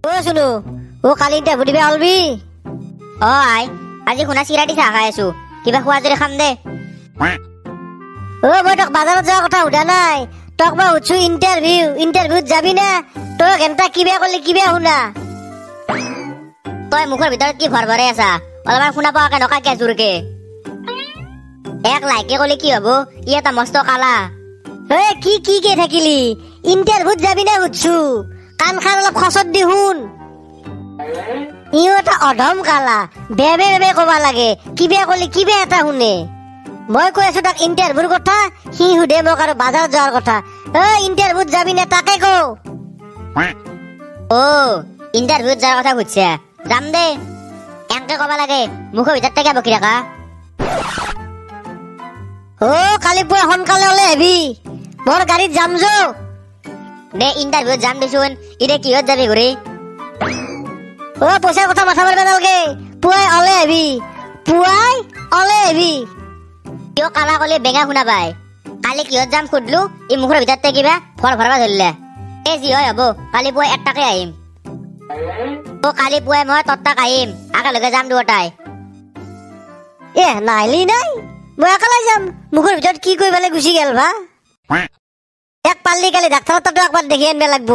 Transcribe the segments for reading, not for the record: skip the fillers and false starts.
অ শুনো, ও কালি ইণ্টাৰভিউ দিবা অলবি? অ আই, আজি শুনা চিৰা দি চাহ খাই আছো, কিবা খোৱা যদি খাম দে। অ মই তোক বাজাৰত যোৱাৰ কথা সোধা নাই, তোক মই সুধছো ইণ্টাৰভিউ, ইণ্টাৰভিউত যাবি না? তই ঘণ্টা কিবা ক'লি কিবা শুনা। তই মুখৰ ভিতৰত কি ভৰ ভৰাই আছা? অলপমান শুনা পোৱাকে নকা কিয় জোৰকে? এক লাইকে ক'লে কি হ'ব, ই এটা মস্ত কালা। এ কি কি কে থাকিলি? ইণ্টাৰভিউত যাবি না সুধছো, কাণ খান অলপ খচত দি শুন। ইও এটা অধম কালা, বে বে বে ক'বা লাগে, কিবা ক'লে কিবা এটা শুনে। মই কৈ আছো তাক ইণ্টাৰভিউৰ কথা, সি সোধে মোক আৰু বাজাৰত যোৱাৰ কথা। ঐ ইণ্টাৰভিউত যাবি নে তাকে কওঁ। অ ইণ্টাৰভিউত যোৱাৰ কথা সুধছে, যাম দে। এনকে ক'বা লাগে, মুখৰ ভিতৰত কিয় বকি থাকা? অ কালি পুৱা সোনকালে ওলাই আহিবি, মোৰ গাড়ীত যাম যো। দে ইণ্টাৰভিউত যাম দেচোন, এতিয়া কিহত যাবি ঘূৰি? অ পইচাৰ কথা মাথা মাৰিব নালাগে, পুৱাই ওলাই আহিবি, পুৱাই ওলাই আহিবি। কিয় কালা ক'লে বেঙা শুনা পায়? কালি কিহত যাম সুধলো, ই মুখৰ ভিতৰতে কিবা ভৰ ভৰবা ধৰিলে। এই যি হয় হ'ব, কালি পুৱাই একটাকে আহিম। অ কালি পুৱাই মই তত্তাক আহিম, একেলগে যাম দুয়োটাই। এ নাহিলি নাই, মই একেলাই যাম। মুখৰ ভিতৰত কি কৈ পেলাই গুচি গেল বা। এক পাল্লি কালি ডাক্তৰৰ তাতো একবাৰ দেখি আনিব লাগব,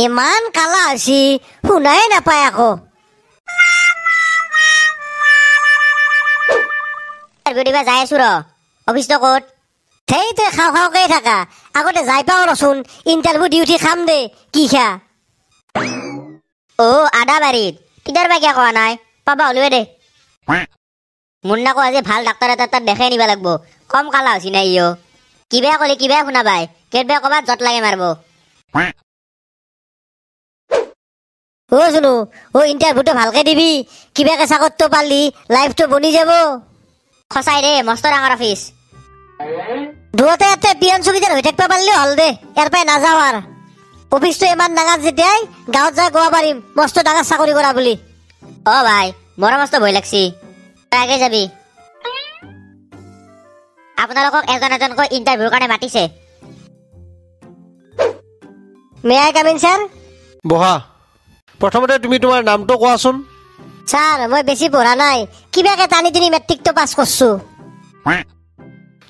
ইমান কালা হৈছি শুনাই নাপায় আকৌ। ইণ্টাৰভিউ দিবা যাই আছো ৰ। অফিচটো ক'ত? সেই তই খাওঁ খাওঁকে থাকা, আগতে যাই পাওঁ ৰচোন, ইণ্টাৰভিউ দি উঠি খাম দে কি খা। অ আদাবাৰীত, তিতাৰ বা কিয় কোৱা নাই? পাবা হ'লোৱে দে। মুন্নাকো আজি ভাল ডাক্তৰ এটা তাত দেখাই নিব লাগব, কম কালা হৈছি না ইও। কিবা ক'লে কিবা শুনা পায়, কেতিয়াবা ক'ৰবাত যত লাগে মাৰিব। অ শুনো, অ ইণ্টাৰভিউটো ভালকে দিবি, কিবাকে চাকৰিটো পালি লাইফটো বনি যাব। সঁচাই দে, মস্ত ডাঙৰ অফিচ। দুয়োতে ইয়াতে পিয়ন চকীদাৰ হৈ থাকিব পাৰিলেও হ'ল দে, ইয়াৰ পৰাই নাযাওঁ আৰু। অফিচটো ইমান ডাঙৰ যেতিয়াই গাঁৱত যাই ক'ব পাৰিম মস্ত ডাঙৰ চাকৰি কৰা বুলি। অ ভাই, মোৰো মস্ত ভয় লাগছি, তই আগে যাবি। আপোনালোকক এজন এজনকৈ ইণ্টাৰভিউৰ কাৰণে মাতিছে। May I come in sir? বহা। প্ৰথমতে তুমি তোমাৰ নামটো কোৱাচোন। ছাৰ মই বেছি পঢ়া নাই, কিবাকে টানি টানি মেট্ৰিকটো পাছ কৰছো।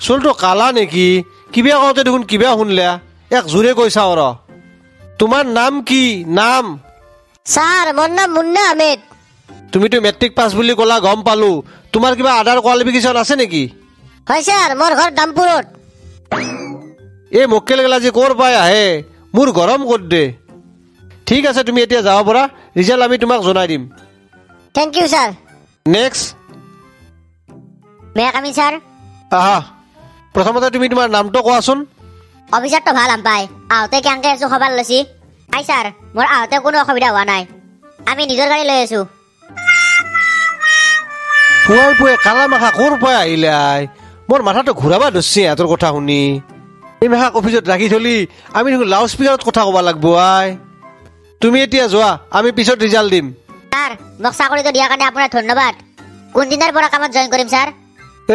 চুলটো কালা নেকি? কিবা কওঁতে দেখোন কিবা শুনলা, এক জোৰে কৈ চাওঁ ৰ। তোমাৰ নাম কি? নাম? ছাৰ মোৰ নাম মুন্না আহমেদ। তুমিতো মেট্ৰিক পাছ বুলি ক'লা, গম পালো। তোমাৰ কিবা আদাৰ কোৱালিফিকেশ্যন আছে নেকি? হয় ছাৰ, মোৰ ঘৰ দামপুৰত। এই মক্কেল গেলা যে ক'ৰ পৰাই আহে, মোৰ গৰম ক'ত দে। ঠিক আছে, তুমি এতিয়া যাব পৰা, ৰিজাল্ট আমি তোমাক জনাই দিম। Thank you sir. Next. May I come in sir? আহা, প্ৰথমতে তুমি তোমাৰ নামটো কোৱাচোন। অফিচাৰটো ভাল আম পাই, আহোঁতে কেনেকে আছো খবৰ লৈছি। আই ছাৰ, মোৰ আহোঁতে কোনো অসুবিধা হোৱা নাই, আমি নিজৰ গাড়ী লৈ আছো। পুৱাই পুৱাই কালা মাখা ক'ৰ পৰা আহিলে আই? মোৰ মাথাটো ঘূৰাবা ধৰছি ইহঁতৰ কথা শুনি। এই মাখাক অফিচত ৰাখি থলি আমি দেখোন লাউড স্পীকাৰত কথা ক'ব লাগব আই। তুমি এতিয়া যোৱা, আমি পিছত ৰিজাল্ট দিম। ছাৰ, মোক চাকৰিটো দিয়াৰ কাৰণে আপোনাক ধন্যবাদ। কোনদিনাৰ পৰা কামত জইন কৰিম ছাৰ?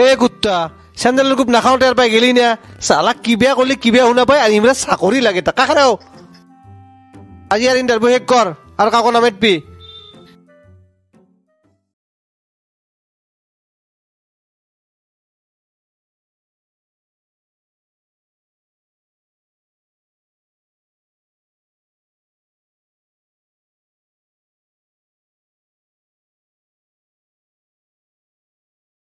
এই কুত্তা, চেণ্ডেলৰ কোব নাখাওঁতে ইয়াৰ পৰা গেলি না? চালা কিবা ক'লে কিবা শুনা পাই আনি পেলাই চাকৰি লাগে তাক। কাষৰেও আজি ইয়াৰ ইণ্টাৰভিউ শেষ কৰ আৰু কাকো নামাতিবি।